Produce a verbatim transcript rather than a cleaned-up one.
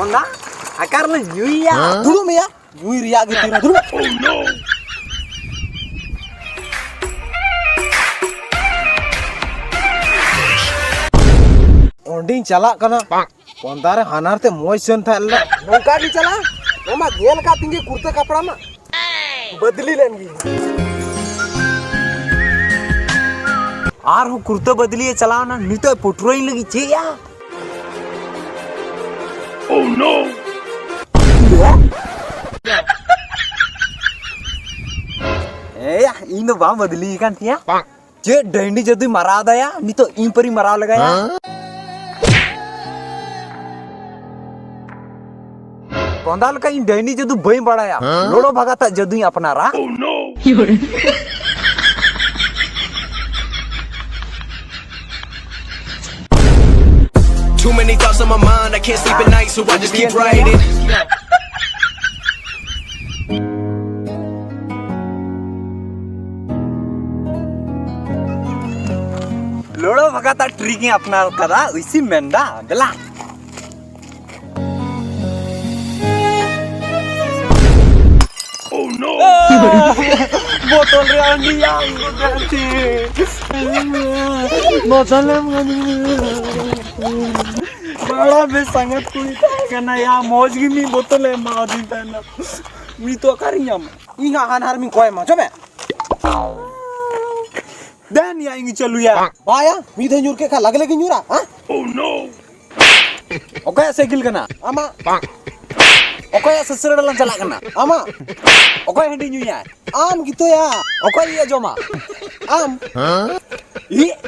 ᱚᱱᱟ ᱟᱠᱟᱨ ᱞᱮ ᱧᱩᱭᱟ᱾ ᱫᱩᱲᱩᱵ ᱢᱮᱭᱟ, ᱧᱩᱭ ᱨᱮᱭᱟᱜ ᱜᱮ ᱛᱤᱨᱟ᱾ ᱫᱩᱲᱩᱵ᱾ ᱚᱸᱰᱮᱧ ᱪᱟᱞᱟᱜ ᱠᱟᱱᱟ᱾ ᱯᱚᱱᱫᱟ ᱨᱮ ᱦᱟᱱᱟᱨ ᱛᱮ ᱢᱚᱡᱽ ᱥᱮᱱ ᱛᱟᱦᱮᱸ ᱞᱮᱱᱟ᱾ ᱱᱚᱝᱠᱟ ᱜᱮ ᱪᱟᱞᱟᱜᱼᱟ᱾ ᱱᱚᱣᱟ ᱢᱟ ᱧᱮᱞ ᱟᱠᱟᱫ ᱛᱤᱧ ᱜᱮ, ᱠᱩᱨᱛᱟᱹ ᱠᱟᱯᱲᱟ ᱢᱟ ᱵᱟᱫᱞᱤ ᱞᱮᱱ ᱜᱮ᱾ ᱟᱨᱦᱚᱸ ᱠᱩᱨᱛᱟᱹ ᱵᱟᱫᱞᱤᱭᱮ ᱪᱟᱞᱟᱣᱱᱟ, ᱱᱤᱛᱚᱜ ᱯᱩᱴᱨᱟᱹᱧ ᱞᱟᱹᱜᱤᱫ ᱪᱮᱫ ᱭᱟ? Oh no! ᱮᱭᱟ, ᱤᱧ ᱫᱚ ᱵᱟᱝ ᱵᱟᱫᱞᱤ ᱟᱠᱟᱱ ᱛᱤᱧᱟ᱾ ᱪᱮᱫ ᱰᱟᱹᱦᱤ ᱡᱟᱹᱫᱩᱭ ᱢᱟᱨᱟᱣ ᱫᱟᱭᱟ, ᱱᱤᱛᱚᱜ ᱤᱧ ᱯᱟᱹᱨᱤ ᱢᱟᱨᱟᱣ ᱞᱮᱜᱟᱭᱟ᱾ ᱦᱮᱸ? ᱠᱚᱸᱫᱟ ᱞᱮᱠᱟ ᱤᱧ ᱰᱟᱹᱦᱤ ᱡᱟᱹᱫᱩ ᱵᱟᱹᱧ ᱵᱟᱲᱟᱭᱟ᱾ ᱦᱮᱸ? ᱞᱚᱲᱚ ᱵᱷᱟᱜᱟᱛᱟᱜ ᱡᱟᱹᱫᱩᱧ ᱟᱯᱱᱟᱨᱟ᱾ Oh no! Too many thoughts on my mind, I can't sleep at night, so I just keep writing. ᱞᱚᱲᱚ ᱵᱷᱟᱜᱟᱛᱟᱜ ᱴᱨᱤᱠ ᱤᱧ ᱟᱯᱱᱟᱨ ᱠᱟᱫᱟ, ᱳᱭᱥᱤ ᱢᱮᱱᱫᱟ, ᱫᱮᱞᱟ᱾ Oh no! ᱵᱚᱛᱚᱞ ᱨᱮ ᱟᱹᱰᱤ ᱟᱸᱴ ᱵᱚᱛᱚᱞ ᱮᱢ ᱵᱟᱲᱟ ᱵᱮᱥ ᱥᱟᱸᱜᱟᱛ ᱠᱩᱲᱤ ᱛᱟᱦᱮᱸ ᱠᱟᱱᱟ ᱭᱟ, ᱢᱚᱡᱽ ᱜᱮ ᱢᱤᱫ ᱵᱚᱛᱚᱞ ᱮ ᱮᱢᱟᱣᱟᱫᱤᱧ ᱛᱟᱦᱮᱱᱟ᱾ ᱱᱤᱛᱚᱜ ᱚᱠᱟᱨᱤᱧ ᱧᱟᱢᱟ? ᱤᱧ ᱦᱟᱸᱜ ᱦᱟᱱᱦᱟᱨ ᱢᱤᱧ ᱠᱚᱭ ᱟᱢᱟ, ᱪᱚ ᱢᱮ᱾ ᱫᱮᱱ ᱭᱟ, ᱤᱧ ᱜᱮ ᱪᱟᱹᱞᱩᱭᱟ᱾ ᱵᱟᱭᱟ, ᱢᱤᱫ ᱫᱷᱟᱣ ᱧᱩᱨ ᱠᱮᱫ ᱠᱷᱟᱱ ᱞᱟᱜᱮ ᱞᱟᱜᱮ ᱧᱩᱨᱟ, ᱦᱮᱸ? Oh no! ᱚᱠᱚᱭᱟᱜ ᱥᱟᱭᱠᱮᱞ ᱠᱟᱱᱟ? ᱟᱢᱟᱜ᱾ ᱚᱠᱚᱭᱟᱜ ᱥᱟᱥᱩᱨᱟᱲ ᱞᱟᱝ ᱪᱟᱞᱟᱜ ᱠᱟᱱᱟ? ᱟᱢᱟᱜ᱾ ᱚᱠᱚᱭ ᱦᱟᱺᱰᱤ ᱧᱩᱭᱟ? ᱟᱢ ᱜᱮᱛᱚᱭᱟ᱾ ᱚᱠᱚᱭ ᱤᱭᱟᱹ ᱡᱚᱢᱟ? ᱟᱢ᱾ ᱦᱮᱸ? ᱤ-,